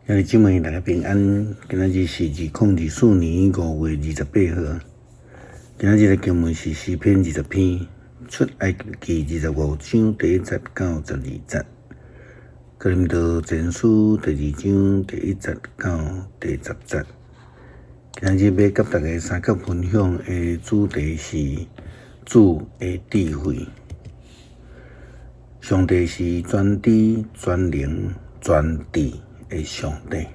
兄弟姊妹，大家平安。今仔日是2024年5月28號。今仔日的經文是詩篇20篇，出埃及記25章第1節到12節，哥林多前書第2章第1節到第10節。今仔日欲佮大家相佮分享的主題是主的智慧。上帝是全知、全能、全智的上帝，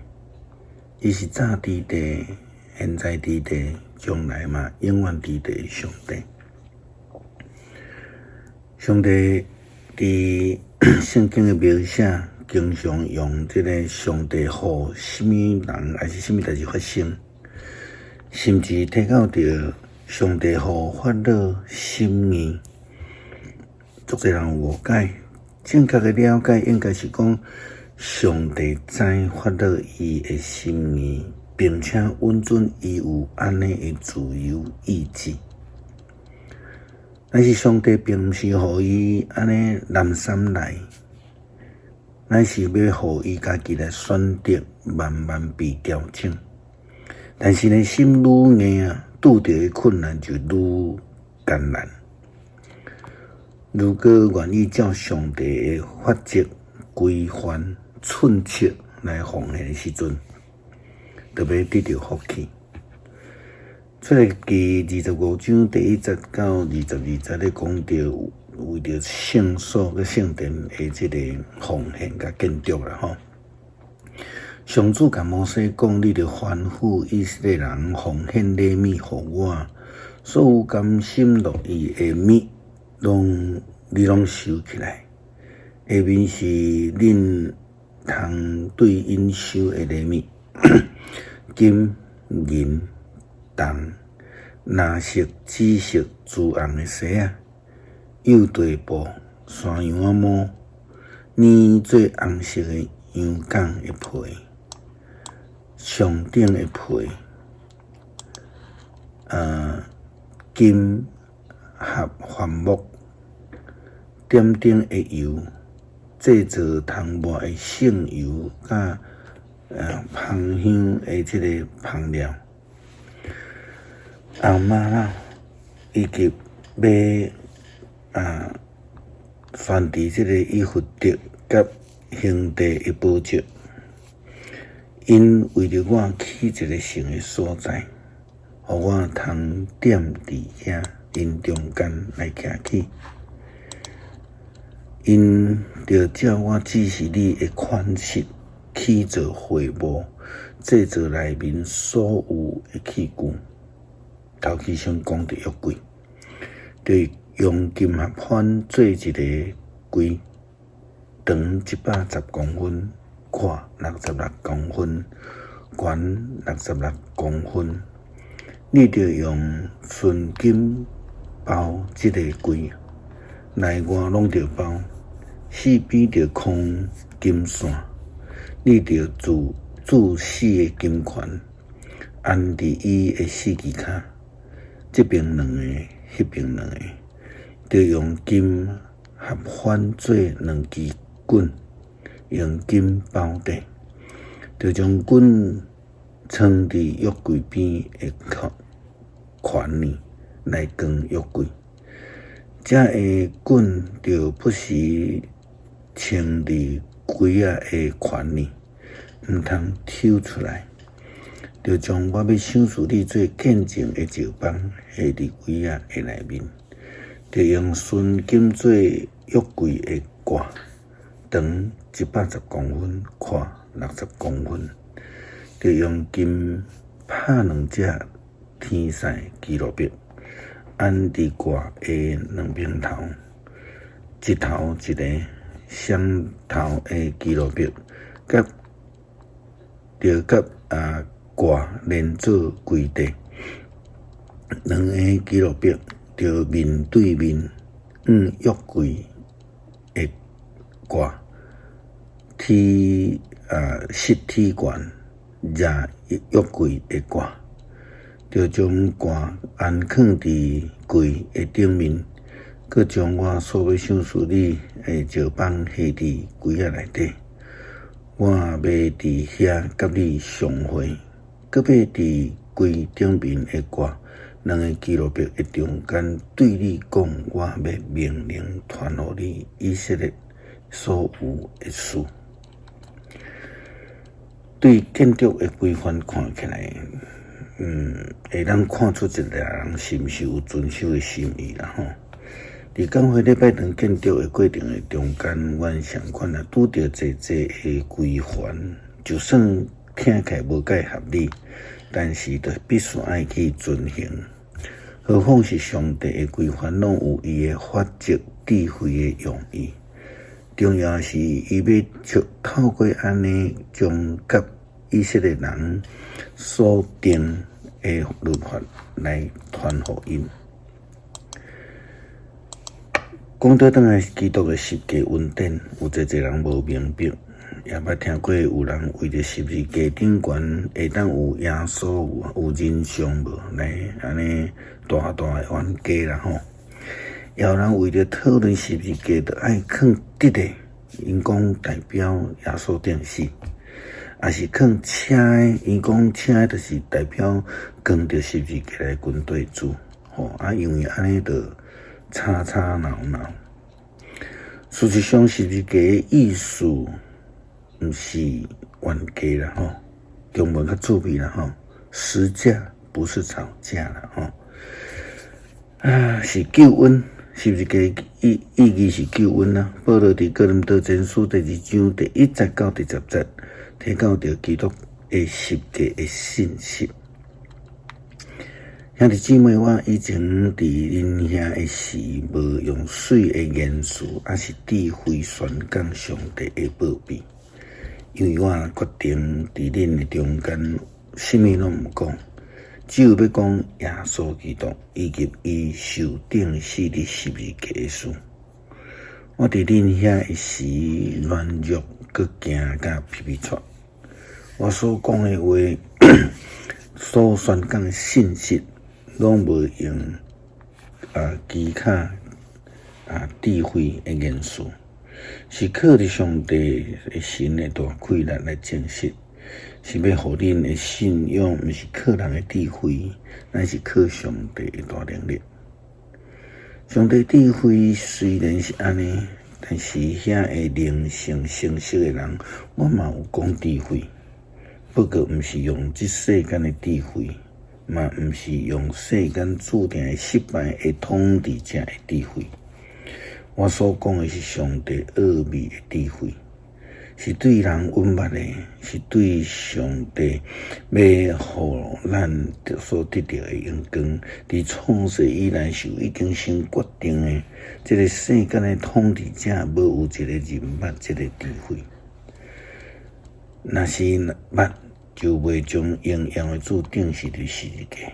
伊是早佇地、現在佇地、將來嘛永遠佇地的上帝。上帝佇聖經的描寫，經常用這个上帝予啥物人，抑是啥物代誌發生，甚至提到著上帝予法老心硬，足濟人有誤解。正確的了解應該是講，上帝知法老伊的心意，並且允准伊有按呢的自由意志。但是上帝並毋是予伊按呢濫衲來，乃是欲予伊家己來選擇，慢慢被調整。但是呢，心愈硬啊，拄著的困難就愈艱難。如果願意照上帝的法則、規範、寸尺來奉獻的時陣，就欲得著福氣。出埃及記25章第1節到22節咧講著為著聖所佮聖殿的這个奉獻佮建築啦吼。上主共摩西講：你著吩咐以色列人奉獻禮物予我，所有甘心樂意的物，攏你攏收起來。下面是恁通對𪜶收的禮物：金、銀、銅、藍色、紫色、朱紅的紗仔、幼緞布、山羊仔毛、染做紅色的羊犅的皮、上等的皮，金合帆木、點燈的油、製造塗抹的聖油，佮芳香的這个香料、紅瑪瑙，以及欲懸佇這个以弗得佮兄弟的寶石，𪜶為著我起一个聖的所在，予我通踮佇遐𪜶中間來徛起。𪜶著照我指示你的款式起造會幕，製造內面所有的器具。頭先先講著約櫃，著用金合歡做一个櫃，長110公分，闊66公分，懸六十六公分。你著用純金包這个櫃，內外攏著包，四邊著紡金線。你著鑄鑄四个金環，安佇伊的四支跤，這邊兩個，彼邊兩個，著用金合歡做兩支棍，用金包底，著將棍藏佇約櫃邊的環裡來扛約櫃。這个棍著不時穿佇櫃仔的環裡，毋通抽出來。著將我欲賞賜你做見證的石枋下佇櫃仔的內面，著用純金做約櫃的蓋，長110公分，闊60公分。著用金拍兩隻天使基路伯，安佇蓋的兩邊頭，一頭一个，雙頭的基路伯，佮著佮蓋連做規塊。兩个基路伯著面對面，向約櫃的蓋體實體懸掠約櫃的蓋，著將蓋安囥佇櫃的頂面，閣將我所欲賞賜你的石枋下佇櫃仔內底。我欲佇遐佮你相會，閣欲佇櫃頂面會掛兩个基路伯的中間，對你講我欲命令傳予你以色列所有的事。對建築的規範看起來，會當看出一个人是毋是有遵守的心意啦吼。佇教會禮拜堂建築的過程的中間，阮仝款啊拄著濟濟的規範，就算聽起來無蓋合理，但是著必須愛去遵行。何況是上帝的規範，攏有伊的法則、智慧的用意。重要是，伊欲透過按呢，將佮以色列人所定的律法來傳予𪜶。講倒轉來，基督的十架恩典，有濟濟人無明白，也捌聽過有人為著十字架頂懸會當有耶穌有人像無，來按呢大大的冤家啦吼。也有人為著討論十字架，著愛囥直的，𪜶講代表耶穌釘死；抑是囥斜的，𪜶講斜的就是代表扛著十字架來跟綴主。吼啊，因為按呢著吵吵鬧鬧。事實上，十字架的意思毋是冤家啦，吼，中文較趣味啦，吼，十架不是吵架啦，吼，啊，是救恩。十字架意意義是救恩啦。保羅佇哥林多前書第二章第一節到第十節，提到著基督的十架的信息。兄弟姊妹，我以前佇恁遐的時，無用媠的言辭，抑是智慧宣講上帝的奧秘，因為我決定佇恁的中間，啥物攏毋講，只有欲講耶穌基督以及伊受釘死佇十字架的事。我佇恁遐的時，軟弱，閣驚甲皮皮掣。我所講的話，所宣講的信息，攏無用技巧啊智慧的言辭，是靠著上帝的神的大氣力來證實，是欲予恁的信仰，毋是靠人的智慧，乃是靠上帝的大能力。上帝智慧雖然是按呢，但是遐个靈性成熟的人，我嘛有講智慧，不過毋是用這世間的智慧，嘛毋是用世間注定會失敗的統治者的智慧。我所講的是上帝奧秘的智慧，是對人隱密的，是對上帝欲予咱所得著的榮光，佇創世以來就已經先決定的。這个世間的統治者無有一个人捌這个智慧。若是捌，就袂將榮耀的主釘死佇十字架。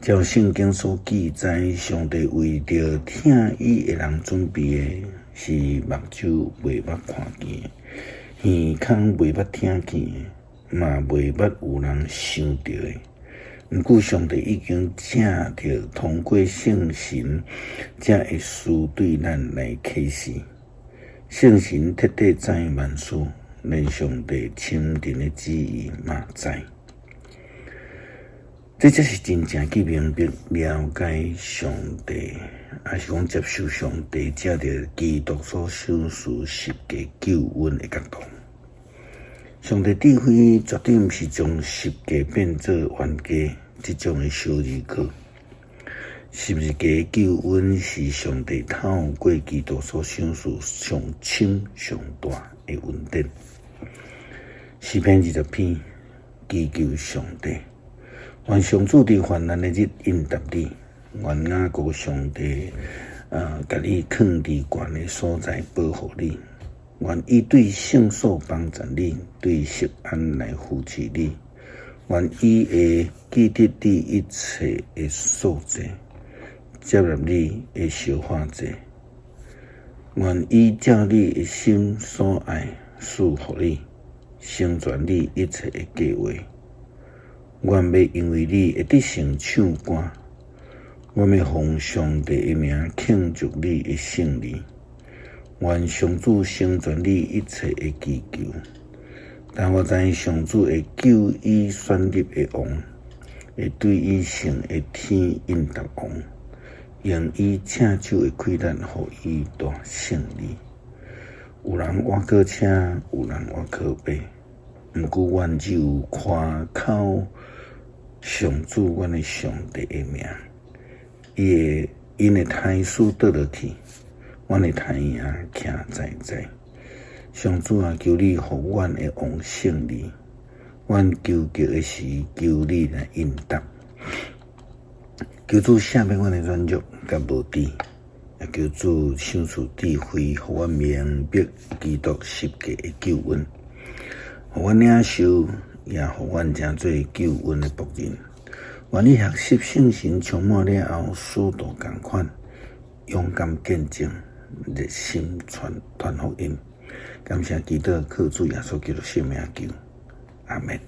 照聖經所記載，上帝為著疼伊的人準備的，是目睭袂捌看見的，耳孔袂捌聽見的，嘛袂捌有人想著的。毋過上帝已經藉著通過聖神，這个事對咱來啟示。聖神徹底知萬事，連上帝深沉的旨意嘛知。這才是真正去明白了解上帝，抑是講接受上帝藉著基督所賞賜十架救恩的角度。上帝智慧絕對毋是將十架變做冤家這種的小兒科。十字架救恩是上帝透過基督所賞賜上深上大的恩典。詩篇20篇，祈求上帝，願上主佇患難的日應答你，願雅各上帝啊，共你囥佇懸的所在保護你，願伊對聖所幫助你，對錫安來扶持你，願伊會記得你一切的素祭，接納你的燒化祭，願伊照你的心所愛賜予你，成全你一切的計劃。阮欲因為你會得勝唱歌，阮欲奉上帝的名慶祝你的勝利。願上主成全你一切的祈求。但我知影上主會救伊選立的王，會對伊聖的天應答王，用伊正手的氣力，予伊得勝利。有人倚靠車，有人倚靠馬，毋過阮只有誇口上主，阮的上帝的名。伊的𪜶的刣師倒落去，阮的刣贏徛在在。上主啊，求你予阮的王勝利，阮求告的時，求你來應答。求主赦免阮的軟弱佮無知，也求主賞賜智慧，予阮明白基督十架的救恩，予阮領受，也予阮成做救恩的僕人。願意學習聖神充滿了後，使徒仝款，勇敢見證，熱心傳傳福音。感謝基督，靠主耶穌基督聖名求，阿門。